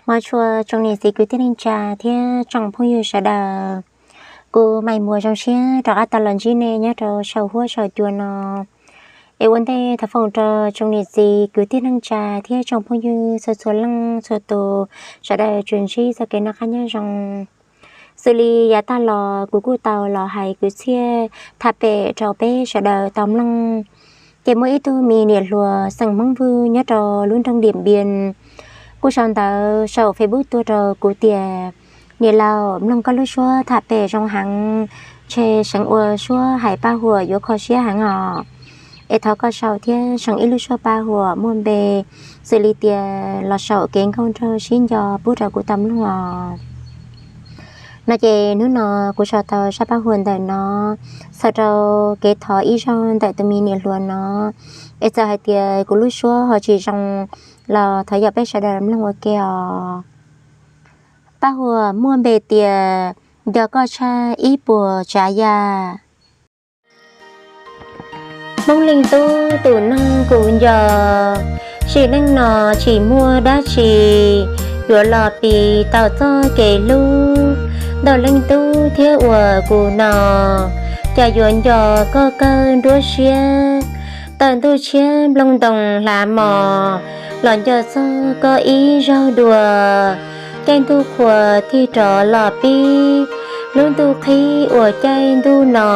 Hmov tshua tsoom niam txiv kwv tij neej tsa thiab tsoom phooj ywg sawv daws, kuv Maiv Muas zoo siab rov qab tau los ntsib nej nyob rau saum huab saum cua no. Es ua ntej thov foom rau tsoom niam txiv kwv tij neej tsa thiab tsoom phooj ywg txhua txhua leej txhua tus sawv daws tsuas ntsib txoj kev noj qab nyob zoo. Xws li yav tag los kuv kuj tau los hais kwv txhiaj tham pem rau peb sawv daws tau mloog. Ces muaj ib tug me niam hluas xeem Hmoob Vwj nyob rau lub nroog Diam Npias kuj sau ntawv saum Facebook tuaj rau kuv tias, niam laus, mloog koj lub suab tham pem zoo heev, ntshe seev ua suab hais paj huam yuav kho siab heev os. Es thov koj sau thiab seev ib lub suab paj huam muaj npe xws li tias los saum kev nkauj nraug sib nco pub rau kuv tau mloog os. No ces hnub no kuv sau tau sab paj huam ntawm no txog rau kev thov ib zaug ntawm tus me niam hluas no. Es txawm hais tias kuv lub suab ho tsis zoo los thov yog peb sawv daws mloog ua ke os. Paj huam muaj npe tias nco koj tshaj ib puas tsav yam. Hmoob leej tub tus neeg kuv nco, sim neej no tsis muaj dab tsi yuav los piv tau txoj kev hlub ntawm leej tub thiab uas kuv no. Cas yuav nco koj kawg nruab siab, tawm ntuj tshiab nplooj ntoo hlav mos los nco txog koj ib zaug dua. Caij ntuj qhua tig rov los pib, lub ntuj qhib ua caij ntuj no,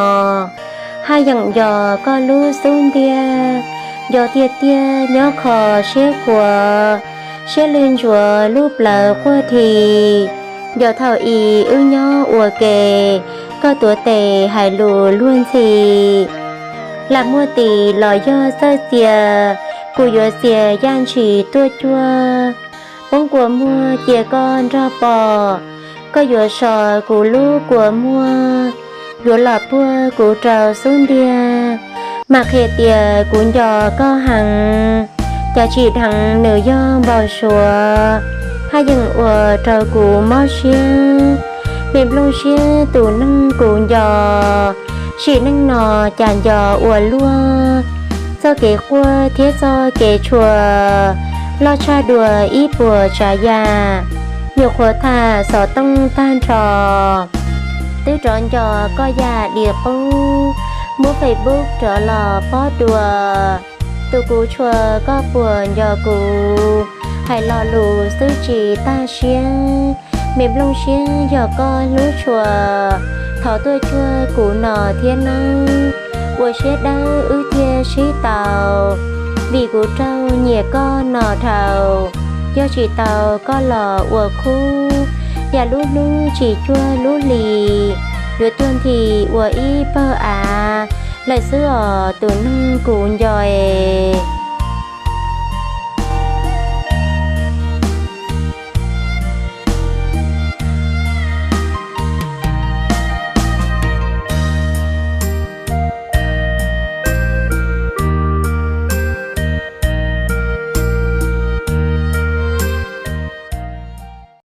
haj yeem nco koj lub xub ntiag, nco tiag tiag nyob kho siab khuav, siab lwj ntsuav lub plawv quaj dhi. Nco thaum i wb nyob ua ke, koj tuav tes hais lus luag ntxhi. Lam muaj tis los yog txawj txia, kuv yuav txia yaj ntshis tuaj cuag. Poob kua muag cia koj nrog pom, koj yuav so kuv lub kua muag, yuav los puag kuv rau xub ntiag. Mam qhia tias kuv nco koj heev, cas tsim dheev nws yog npau suav, haj yeem ua rau kuv mob siab. Me nplooj siab tus neeg kuv nco, sim neej no cas nco ua luaj. Txoj kev quaj thiab txoj kev tshua loj tshaj dua ib puas tsav yam. Nyuam qhuav tham xov tooj tag nrho, twb rov nco koj yam diam qub, muab Facebook rov los pob dua. Tus kuv tshua koj puas nco kuv, hais lo lus xwb tsis tag siab. Me nplooj siab yog koj hlub tshua, thov tuaj cuag kuv no thiab nawb. Ua siab dawb wb thiaj sib tau, vim kuv raug nyiam koj no dhau. Yog tsis tau koj los ua khub, yam lub hnub tsis cuag lub hli, yuav tuag nthi ua ib pawg av lawm xwb os tus neeg kuv nco es.